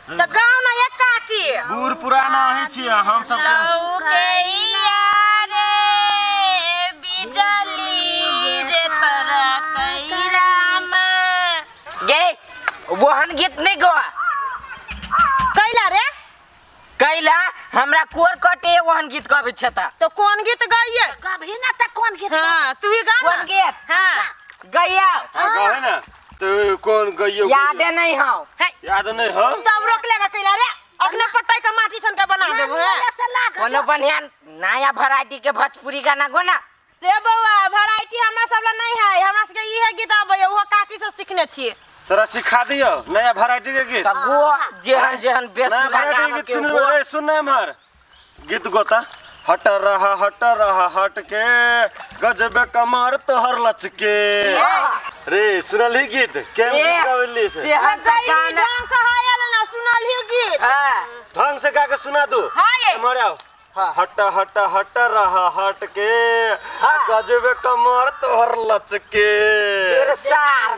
त गाओ ना एक काकी बूढ़ पुराना ही छियै हम सब लौकैया रे बिजली जे तोरा कैरामा गे वहन गीत नहीं गोआ कैला रे कैला हमरा कोर कटे वहन गीत गाबै छै त तो कौन गीत गाइए कभी ना त कौन गीत हां तू ही गा कौन गीत हां गैया हां गावे ना तो कौन गइयो याद नहीं हो याद नहीं हो तब रोक लेगा कैला रे अपने पट्टाई का माटी सन का बना देबो है कोनो बढ़िया नया वैरायटी के भोजपुरी गाना गो ना रे बौआ वैरायटी हमरा सब ला नहीं है हमरा सबके इहे गीत आबै वो काकी से सीखने छियै तोरा सिखा दियो नया वैरायटी के गीत त गो जेहन जेहन बेसुरा गाना गीत सुन रे सुन ना हमर गीत गोता हट रहा हट के गजब कमर तोहर लचके रे सुनल ही गीत केम गीत गावली से जेहन त गाना ढंग से आयल ना सुनल ही गीत हां ढंग से गा के सुना दू हां हमर आओ हट हट हट रहा हट के गजब कमर तोहर लचके तोर सार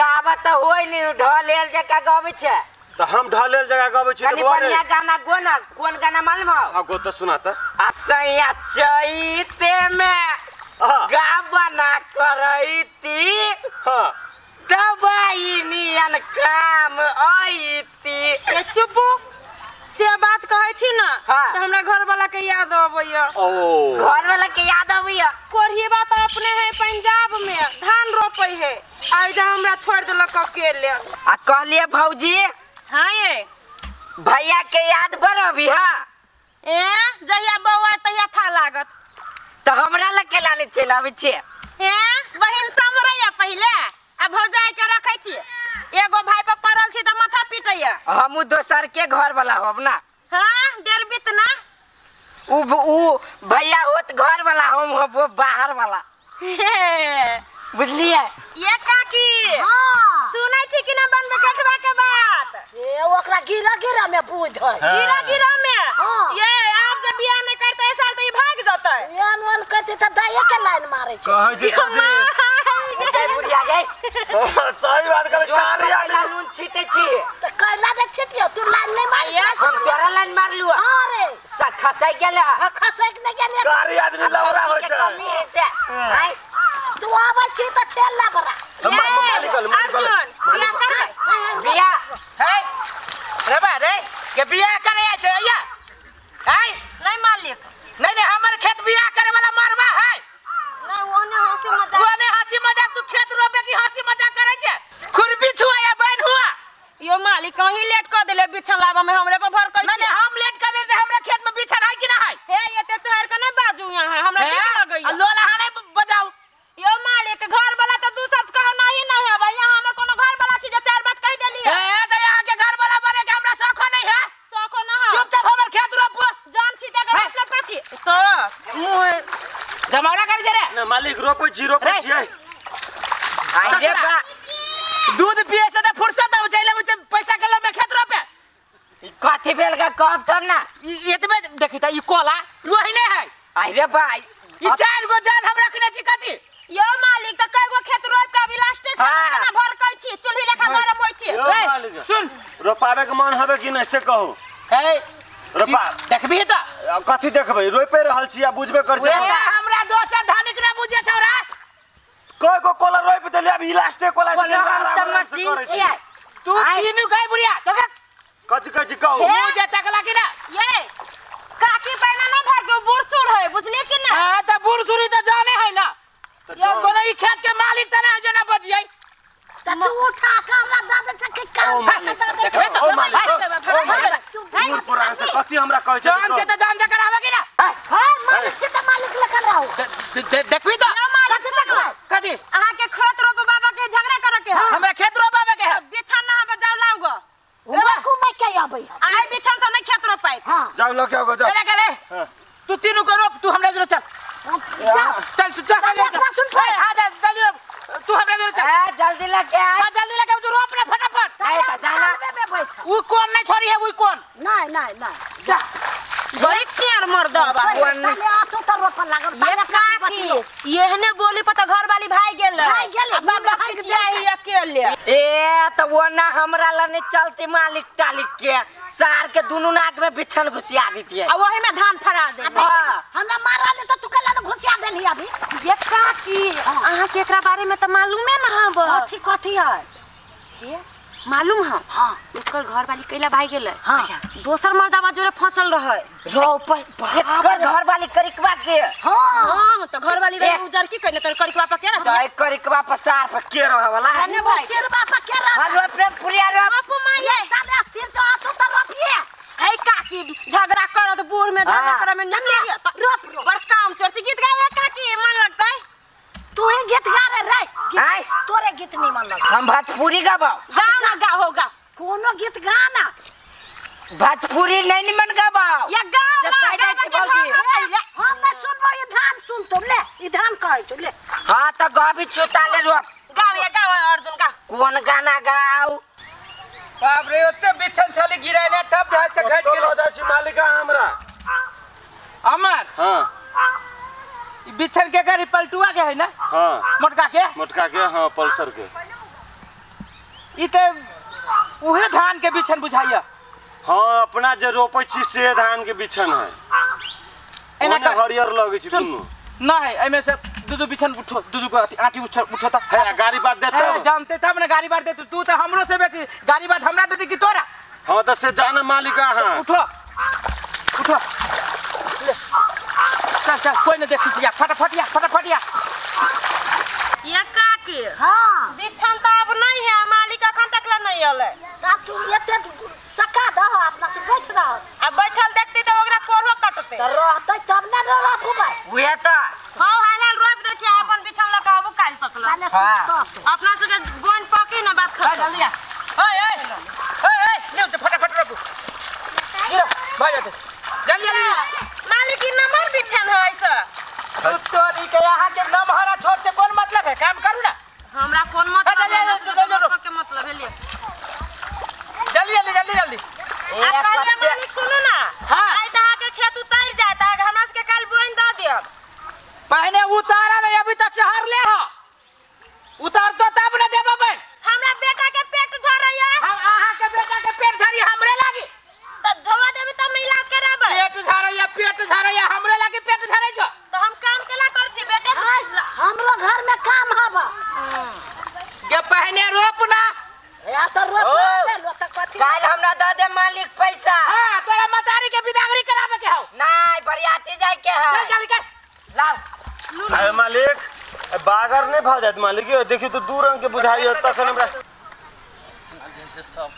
गावा त होय नहीं ढलेल जका गाबै छै त हम ढलेल जका गाबै छी त बढ़िया गाना गो ना कोन गाना मालूम हो हां गो त सुनाता असैया चैते में गावा ना करैती हां दवाई नियन काम आईती ए चुपू से बात कहै छी ना त हमरा घर वाला के याद अबैया ओ घर वाला के याद अबैया कोरही बात अपने है पंजाब में धान रोपै है आइ जा हमरा छोड़ देलक अकेले आ कहलिए भौजी हां ये भैया के याद बड़ अभी हां ए जहिया बौआ तहिया था लागत त हमरा लग के लाने चल आबै छी ए बहिन समरैया पहिले आ भौजाई के रखै छी एगो भाई पर पड़ल छी त माथा पीटैया हमू दोसर के घर वाला होब ना हां डेरबित ना उ भैया होत घर वाला हम होब बाहर वाला बुझलिए ये काकी हां सुनै छी कि ना बनबे गठवा के बात ए ओकरा गिरा गिरा में बुझ है गिरा गिरा में ये आप जब बियाह नहीं करते साल त ई भाग जतै एन ओन करते त दाइए के लाइन मारे छै कहै छी जय बुढ़िया जय सही बात करे कार्य नून छीटे छी त कैला दे छीटियो तू लाइन नहीं मारी हम तोरा लाइन मारलु हां रे खसाई गेल हां खसाई के नहीं गेल कार्य आदमी लौरा होय छै आय तू आबै छी त छेल ला बरा मालिक अर्जुन बियाह करबै बियाह है रे बा रे के बियाह करे आय छै या आय नहीं मालिक नहीं नहीं हमर खेत बियाह करे वाला मारवा है नहीं ओने हंसी मजाक ओने हंसी मजाक तू खेत रोपे की हंसी मजाक करे छै खुरपी छुआ या बहन हुआ यो मालिक कहीं लेट कर देले बिछन लाबा में हमरे पर भर कई नहीं नहीं हम लेट कर देले हमरा खेत में बिछन है कि ना है हे एते चढ़ के नहीं बाजू यहां हमरा ठीक लगैया लोला हाने बजाऊ यो मालिक घर वाला त दू शब्द कहो नहीं नहीं है भाई यहां हमर कोनो घर वाला छी जे चार बात कहि देली ए दया के घर वाला बने के हमरा शौक नहीं है शौक ना है चुपचाप हमर खेत रोपू जान छी त मतलब कथि तो मुंह जमावड़ा कर जे रे ना मालिक रोपै छी रोपै छी आई रे बा दूध पिए से त फुर्सत हो जाइले मुझे पैसा के में खेत रोपे कथि भेल का कहब तब ना एतबे देखी त ई कोला वही नहीं है आई रे बा ई चार गो जान हम रखने छी कथि यो मालिक त कई गो खेत रोप के अभी लास्टे खेत ना भर कै छी चूल्ही लेखा गरम होय छी ए सुन रोपावे के मन हबे कि नहीं से कहू ए रोपा देखबी त कथि देखबै रोपे रहल छी आ बुझबे कर छी हमरा दोसर धानिक ना बुझे छौरा कई गो कोला रोप देली अभी लास्टे कोला हम सब मशीन छियै तू तीनू गई बुढ़िया चल कथि कहै छी कहू मुझे तकला कि ना ये काकी पैना ना भर के बूढ़ सूढ़ है बुझलिए कि ना हां त बूढ़ सूढ़ी त जाने है ना यो कोनो ई खेत के मालिक त ना जे ना बजियै त तू उठा के हमरा द दे छै के काम के द दे छै ओ मालिक बूढ़ पुरान से कथि हमरा कहै छै जान से त जान से करावे कि ना हां मालिक छै त मालिक लखन रहू देखबी त कथि देखबै कथि अहाँ के खेत रोप बाबा के झगड़ा करे के है हमरा खेत रोपावे के है बिछन ना बजाव लाउग घुमै के आबै आइ बिछन से नहीं खेत रोपाई हां जाउ ल के आओ जाउ करे करे तू तीनू को रोप तू हमरा जोरे चल चल चल चल हां जल्दी रोप तू हमरा जोरे चल ए जल्दी लग के आ हां जल्दी लगे तू रोप रे फटाफट ए जाना उ कौन नहीं छोड़ी है उ कौन नहीं नहीं नहीं जा बड़ी टेर मर्द बा ताले आतो त रोपन लागल ये काकी एहने बोली पता घर वाली भाई गेल भाग गेलै, आ बाबा भाग खिचिया ही अकेले। पहिले। ए त वो ना हमरा ला नहीं चलती मालिक तालिक के सार के दोनों नाक में बिछन घुसिया देती है आ वही में धान फरा दे। हां हमरा मारा ले तो तू कला न घुसिया देली अभी। ये काकी अहाँ के एकरा बारे में त मालूमे न हब। कथी कथी है हे मालूम है? हां ओकर घर वाली कैला भाई गेलै। हां दोसर मर्दावा जोरे फसल रहै रोप एकर घर वाली करिकवा के। हां हां त घर वाली रहे उजर की कहने तर करिकवा पर के रहै त करिकवा पर सार पर के रहे वाला है भाई चेरवा पर के रहे। हां रोप रे पुरिया रोप माये दादा स्थिर जो आतो त रोपिए। है काकी झगड़ा करत बूढ़ में झगड़ा करे में नहीं लिया त रोप रोप बड़ काम चोर से गीत गावे काकी मन लगतै। तू ही गीत गा रे रे आय तोरे गीत नहीं मन लग। हम भोजपुरी गाबो। गाओ ना गाओ गा कोनो गीत गा ना। भोजपुरी नहीं निमन गाबो या गाओ ना गाबो के पहिले। हम नहीं सुनबो ई धान सुन तो ले ई धान कहै छु ले। हां त गाबी छुताले रोप गाओ या गाओ अर्जुन गा। कोन गाना गाओ? बाप रे ओते बिछन छाली गिराइले तब ढाई से घट गेल। हो जाइ छी मालिक हमरा अमर। हां बिछन के गाड़ी पलटुआ के है ना? हां मोटका के मोटका के। हां पल्सर के ई त उहे धान के बिछन बुझाइया। हां अपना जे रोपै छी से धान के बिछन है। एना कर हरियर लगै छी दुनु ना है एमे से दू दू बिछन उठो दू दू को आटी उठो उठता है गाड़ी बात देते जानते तब ना गाड़ी बात देते तू त हमरो से बेची गाड़ी बात हमरा देती कि तोरा? हां त से जाना मालिक। हां उठो उठो ले चल चल कोई नहीं देखी या फटाफट या फटाफट या। ये काकी हां बिछन त अब नहीं है मालिक अखन तक ले नहीं अलै। तब तू एते सका दह अपना से बैठ रह। अब बैठल देखती त ओकरा कोरो कटते त रहतै तब ना रोपबै उहे त। हां हाल हाल रोप दै छी अपन बिछन ल के आबू काल तक ल। अपना सबके बोन पकी ना बात खत्म। जल्दी आ ओए ओए ओए ओए ले फटाफट रोपू गिरो भाग जाते जल्दी जल्दी। मालिक ई नंबर बिछन है ऐसा तोरी के यहाँ के नमहरा छोट से कोन मतलब है? काम करू ना। हमरा कोन मतलब है? के मतलब है ले जल्दी जल्दी जल्दी जल्दी। आ कहलिए मालिक सुनू ना। हां आइ त अहाँ के खेत उतर जात हमरा सबके काल बोइन the देब। पहले उतारा नहीं अभी तक चहर ले हो उतार तो तब ना देबो बन। हमरा बेटा के पेट झरैया। हम अहाँ के बेटा के पेट झरी हमरे लागी त धोवा देबी तब न इलाज कराबै। पेट झरैया हमरे लागी पेट झरै छ त हम काम केला कर छी बेटा। हमरो घर में काम हबा के पहले रोप ना या त रोप ले लो त कथी काल हमरा the they मालिक पैसा। हां तोरा मतारी के बिदागरी करावे के हौ। नहीं बरियाती जाय के है। चल जल्दी कर लाओ। अरे मालिक बागर नहीं भा जात मालिक देखी तो दू रंग के बुझाई तखन हमरा जैसे सब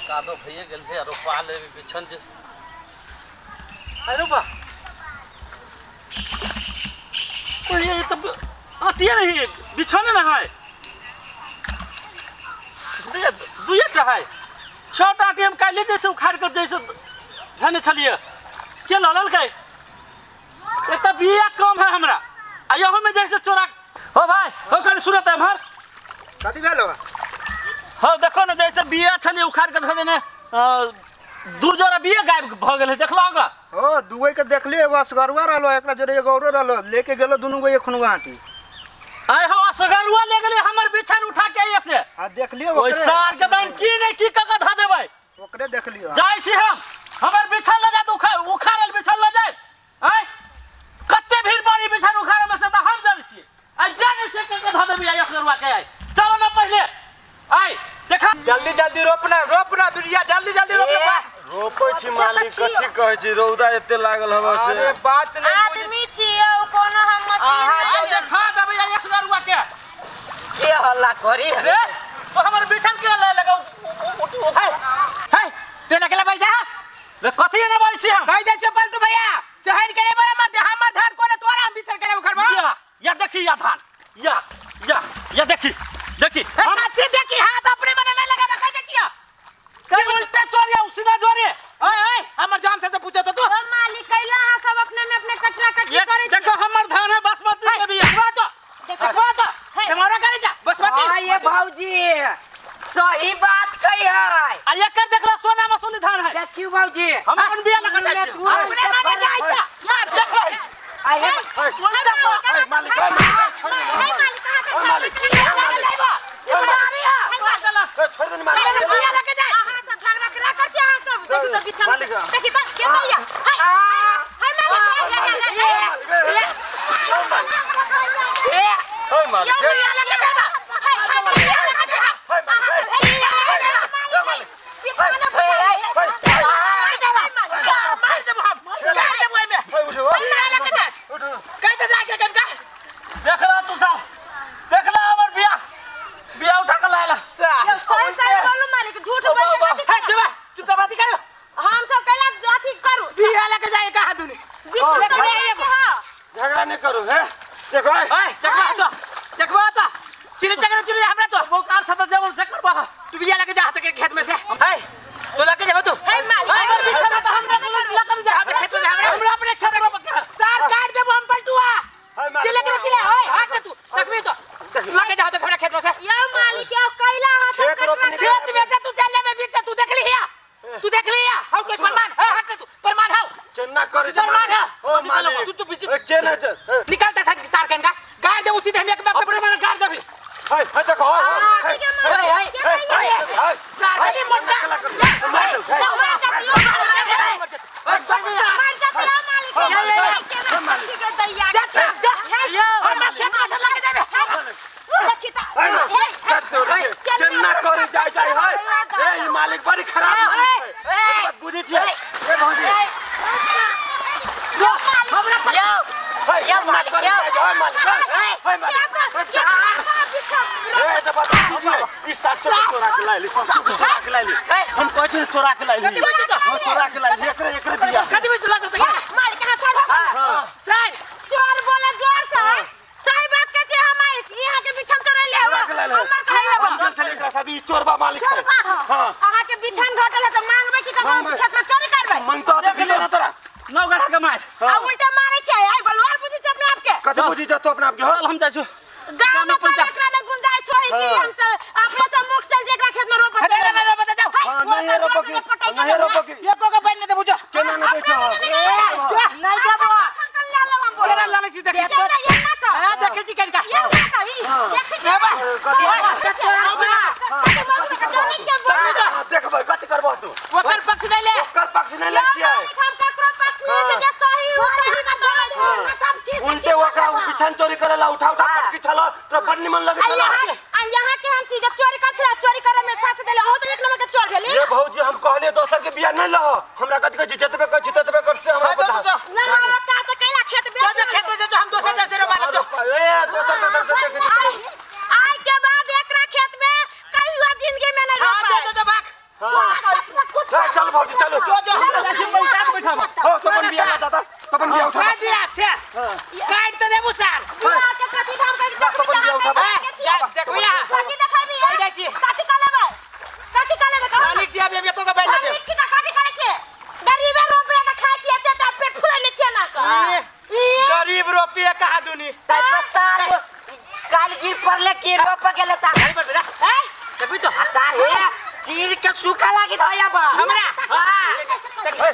कादो भइए गेल है रोपा ले बिछन जे। अरे बा ओए ये तो आटिया नहीं बिछन ना है दुइटा है छोटा आटी हम काल्हि जैसे उखाड़ के जैसे धने छलिए के ललल के एक त बिया कम है हमरा आ यहू में जैसे चोरा हो भाई हो कर सुनत है भर कथी भेल हो? हो देखो ना जैसे बिया छलिए उखाड़ के धने ने दू जोड़ा बिया गायब भ गेल है देखलो होगा? हो दुई के देखली एगो असगरुआ रहलो एकरा जोड़े एगो औरो रहलो लेके गेलो दुनू गो एखनुआ आटी। आय हो असगरुआ ले गेले हमर बिछन उठा के ऐसे। हां देख लियो ओइ सार के दम की नहीं की क ध देबै ओकरे देख लियो। जाय छी हम हमर बिछन ले जात उखाड़ल बिछन ले जाय आय कते भीड़ पानी बिछन उखाड़े में से त हम जानै छी आ जाने से क ध देबै असगरुआ के आय चलो ना पहले आय देखा जल्दी जल्दी रोपना रोपना बिरिया जल्दी जल्दी रोपना। रोपै छी मालिक कथी कहै छी रौदा एते लागल हवा से। अरे बात नहीं आदमी छी औ कोनो हम मशीन अहाँ देखा देबै असगरुआ के के हल्ला करी रे तो हमर बिछन के ले लगा है है तू ना केला पैसा रे कथी ने बोल छी हम कह दे छी पलटू भैया चहल के रे बड़ा मत हमर धान कोने तोरा हम बिछन के ले उखड़बो। या या देखी या धान या या या देखी देखी हम कथी देखी हाथ अपने मने नहीं लगाबे कह दे छियो के उल्टे चोरिया उसीना जोरे। ओए ओए हमर जान से तो पूछो तो तू ओ मालिक कैला अहाँ सब अपने में अपने कटला कटली करै छी। देखो हमर धान है बासमती के बिया देखो तो देखो तो तुम्हारा गाड़ी जा बासमती। हां ये भौजी सही बात कही है आ एकर देखला सोना मसूली धान है। देखियो भौजी हम अपन बिया लगा जाइ छी अपने मने जाइ छ यार देख रही अरे मालिक मालिक मालिक मालिक छोड़ दे मालिक बिया लके जाए अहाँ सब झगड़ा करा कर छी अहाँ सब देखू त बिछन देखी त के दैया हाय हाय मालिक ए ओ मालिक बिया लके जाए हाय बिया लके जाए हाय मालिक बिछन मार देबो हम मार देबो एमे उठो बिया लके जाए उठो कहि त जाके कनका देख रहा तू साहब देख ला हमर बिया बिया उठा के लाला सही सही बोलू मालिक झूठ बोल के हाय जबा चुपचाप बात करो हम सब कैला अथी करू बिया लके जाए कहा दुनी बिछन लेके जाए एगो झगड़ा नहीं करू है देखो ओए देखबा तो देखबा तो चिरे चकरो चिरे हमरा तो वो कार साथ जेबल से करबा तू बिया लके जा हाथ के खेत में से हाय तो लके जाबे तू हे मालिक हाय बिछना त हमरा लके जा हाथ खेत में हमरा हमरा अपने खेत में पक्का सार काट देबो हम पलटुआ चिले करो चिले ओए हट तू देखबी तो लके जा हाथ हमरा खेत में से यो मालिक यो कैला हाथ खेत में से तू चल लेबे बीच से तू देख लिया तू देख लिया how कोई प्रमाण है हट तू प्रमाण how केना करे प्रमाण है ओ मालिक तू तो बीच केना निकालता सार कनका गाड़ दे उसी दे हम एक बाप अपने गाड़ देबी हाय हाय देखो हाय हाय हाय सार के मोटा मार दे मार जाती मालिक के दैया जा जा हमरा खेत में से लके जाबे देखी त केना करे जाय जाय हाय ए ई मालिक बड़ी खराब मालिक है एक बात बुझी छियै ए भौजी हमरा यो हाय केना करे जाय जाय मालिक हाय मालिक ए त बात बुझी छियै ई सात सौ चोरा के लाइली सब चोरा के लाइली हम कहै छियै चोरा के लाइली हां चोरा के लाइली एकरे एकरे बिया कथि में चला सकते मालिक कहां साइड हो सर चोर बोले जोर से सही बात कहै छै हमार यहाँ के बिछन चोरा ले चोरा के लाइली हमर कहै हम गेल छलियै एकरा साथ ई चोरबा मालिक है हां अहाँ के बिछन घटल है त मांगबै की ककरो खेत में चोरी करबै मंगतो त दिलो तोरा नौ गढ़ा के मार आ उल्टा मारै छै आई बलवार बुझै छै अपने आप के कथि बुझी जा तू अपना आप के चल हम जाइ छु गांव में तो एकरा में गुंजाइश होई कि हम सब अपने से मुख चल जेकरा खेत में रोपत अरे रे रोपत जाओ हां नहीं रोपकी नहीं रोपकी एको के बैल नहीं दे बुझो केना नहीं दै छो नहीं देबो केना लाले छी देखै छी हां देखै छी कनका ये ना कही देखै रे बा देखबै कथि करबो तू ओकर पक्ष नहीं ले ओकर पक्ष नहीं ले छियै हम ककरो पक्ष नहीं से जे सही उ सही बताबै छी उनते ओकरा बिछन चोरी करेला उठा उठा पटकी छलो तो बड़ निमन लगे छलो आ यहां के हम चीज चोरी कर छला चोरी करे में साथ देले हो तो एक नंबर के चोर भेली ये भौजी हम कहले दोसर के बियाह नहीं लहो हमरा कथि कहै छी जतबे कहै छी ततबे कर से हमरा बता ना हमरा का त कैला खेत बेच जो खेत में जो हम दोसर जल से रोपा लेब जो ए दोसर दोसर से देखे छी आइ के बाद एकरा खेत में कहियो जिंदगी में नहीं रोपा हां जो जो भाग चल भौजी चलो जो जो हमरा पैसा के बैठाबो हो तपन बियाह ना जाता तपन बियाह उठा काट दिया अच्छा काट त देबो सर बियाह के कथि हम कहि तपन बियाह उठा देखबी यहां कथि देखबी कहि जाइ छी कथि क लेबै कथि क लेबै कहू मालिक छी अभी एको के बैल देब मालिक छी त कथि करै छी गरीबे रोपे त खाइ छी एते त पेट फुलै छियै ना क गरीब रोपिए कहा दुनी ताइ पर सार काल गिर पड़ले के रोप गेले ता गाड़ी पर बेटा ए देखबी तो सार हे चीर के सूखा लागी धया बा हमरा हां ए